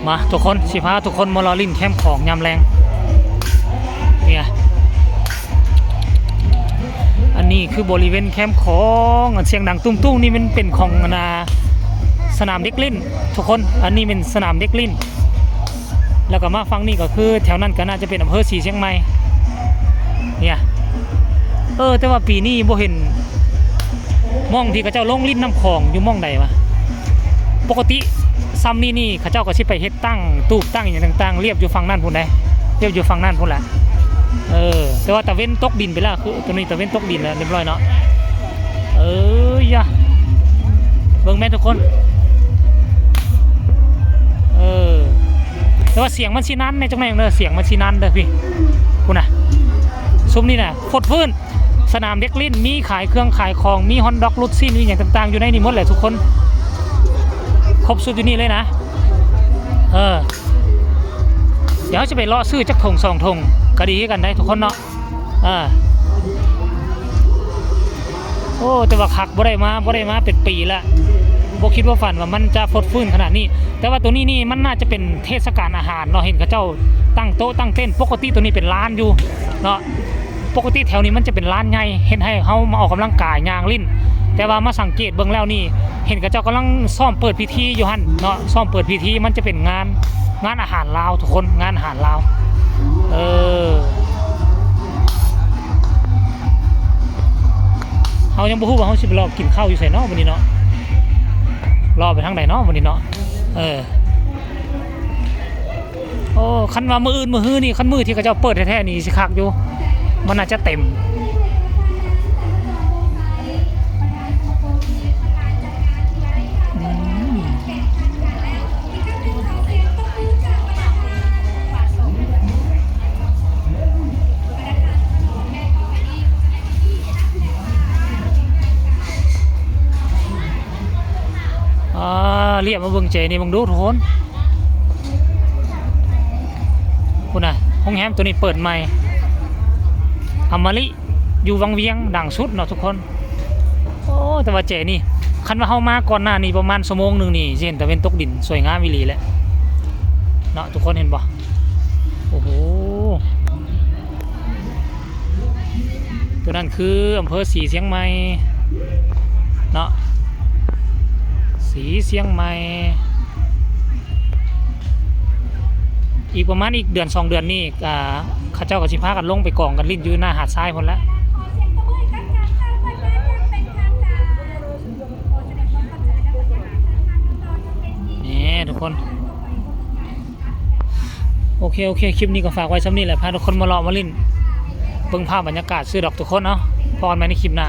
ມາທຸກຄົນ ຊິພາທຸກຄົນມາເລາະຫຼິ້ນແຄມຂອງຍາມແລງ. ເນຍ ອັນນີ້ຄືບໍລິເວນແຄມຂອງ ອັນສຽງດັງຕຸ້ມໆນີ້ ມັນເປັນຂອງ ອັນນ່າ ສະໜາມເດັກຫຼິ້ນທຸກຄົນ. ອັນນີ້ເປັນສະໜາມເດັກຫຼິ້ນ ແລ້ວກໍມາຝັ່ງນີ້ກໍຄື ແຖວນັ້ນກໍໜ້າຈະເປັນອຳເພີສີຊຽງໃໝ່ ເນຍ. ເອີ ແຕ່ວ່າປີນີ້ບໍ່ເຫັນ ໝ່ອງທີ່ເຂົາເຈົ້າລົງຫຼິ້ນນ້ຳຂອງຢູ່ໝ່ອງໃດວະ? ປົກກະຕິຊ່ຳນີ້ນີ້ ເຂົາເຈົ້າກໍຊິໄປເຮັດຕັ້ງຕູບຕັ້ງຫຍັງຕ່າງໆ ລຽບຢູ່ຝັ່ງນັ້ນພຸ້ນໃດ໋ ລຽບຢູ່ຝັ່ງນັ້ນພຸ້ນແຫຼະ. ເອີ ແຕ່ວ່າຕາເວັນຕົກດິນໄປແລ້ວ ຄືໂຕນີ້ຕາເວັນຕົກດິນແລ້ວ ລຽບຮ້ອຍເນາະ. ເອີຍ ເບິ່ງແມ່ນທຸກຄົນ ເອີ ແຕ່ວ່າສຽງມັນຊິນັ້ນແດ່ຈັກໜ້ອຍເດີ ສຽງມັນຊິນັ້ນເດີພີ່ ພຸ້ນນະ ຊຸມນີ້ນະ ຟົດຟື້ນ. ສະໜາມເດັກຫຼິ້ນ ມີຂາຍເຄື່ອງຂາຍຂອງ ມີຮອດດັອກ ລູກຊີ້ນ ມີຫຍັງຕ່າງໆ ຢູ່ໃນນີ້ໝົດແຫຼະທຸກຄົນ ຄົບຊຸດຢູ່ນີ້ເລີຍນະ. ເອີ ດຽວເຮົາຈະໄປເລາະຊື້ຈັກຖົງສອງຖົງ ກໍດີຄືກັນໄດ໋ທຸກຄົນເນາະ. ເອີ ໂອ້ ແຕ່ວ່າຄັກ ບໍ່ໄດ້ມາ ບໍ່ໄດ້ມາເປັນປີລະ ບໍ່ຄິດບໍ່ຝັນວ່າມັນຈະຟົດຟື້ນຂະໜາດນີ້. ແຕ່ວ່າໂຕນີ້ນີ້ ມັນໜ້າຈະເປັນເທດສະການອາຫານເນາະ ເຫັນເຂົາເຈົ້າຕັ້ງໂຕະຕັ້ງເຕັນ. ປົກກະຕິໂຕນີ້ເປັນລານຢູ່ເນາະ ປົກກະຕິແຖວນີ້ມັນຈະເປັນລານໃຫຍ່ ເຮັດໃຫ້ເຮົາມາອອກກຳລັງກາຍ ຍ່າງຫຼິ້ນ. ແຕ່ວ່າມາສັງເກດເບິ່ງແລ້ວນີ້ ເຫັນເຂົາເຈົ້າກຳລັງຊ້ອມເປີດພິທີຢູ່ຫັ້ນເນາະ ຊ້ອມເປີດພິທີ. ມັນຈະເປັນງານ ງານອາຫານລາວທຸກຄົນ ງານອາຫານລາວ. ເອີ ເຮົາຍັງບໍ່ຮູ້ວ່າເຮົາຊິໄປເລາະກິນເຂົ້າຢູ່ໃສເນາະ ມື້ນີ້ເນາະ ເລາະໄປທາງໃດເນາະ ມື້ນີ້ເນາະ. ເອີ ໂອ້ ຄັນວ່າມື້ອື່ນມື້ຮືນີ້ ຄັນມື້ທີ່ເຂົາເຈົ້າເປີດແທ້ໆນີ້ ຊິຄັກຢູ່ ມັນໜ້າຈະເຕັມ. ອືມ ອ່າ ລຽບມາເບິ່ງເຈນີ້ ເບິ່ງດູທຸກຄົນ. ພຸ້ນນະ ໂຮງແຮມໂຕນີ້ເປີດໃໝ່ ອາມາລິ ຢູ່ວັງວຽງ ດັງສຸດເນາະທຸກຄົນ. ໂອ້ ແຕ່ວ່າເຈນີ້ ຄັນວ່າເຮົາມາກ່ອນໜ້ານີ້ປະມານຊົ່ວໂມງໜຶ່ງນີ້ ຊິເຫັນຕາເວັນຕົກດິນ ສວຍງາມອີ່ຫຼີແຫຼະເນາະ ທຸກຄົນເຫັນບໍ່? ໂອ້ໂຫ ໂຕນັ້ນຄືອຳເພີສີຊຽງໃໝ່ເນາະ ສີຊຽງໃໝ່. ອີກປະມານອີກເດືອນສອງເດືອນນີ້ ອ່າ ເຂົາເຈົ້າກໍຊິພາກັນລົງໄປກອງກັນຫຼິ້ນຢູ່ໜ້າຫາດຊາຍພຸ້ນລະ. ນີ້ທຸກຄົນ ໂອເຄ ໂອເຄ ຄລິບນີ້ກໍຝາກໄວ້ຊ່ຳນີ້ແຫຼະ ພາທຸກຄົນມາເລາະມາຫຼິ້ນ ເບິ່ງພາບບັນຍາກາດຊື່ດອກທຸກຄົນເນາະ. ພໍ້ກັນໃໝ່ໃນຄລິບໜ້າ.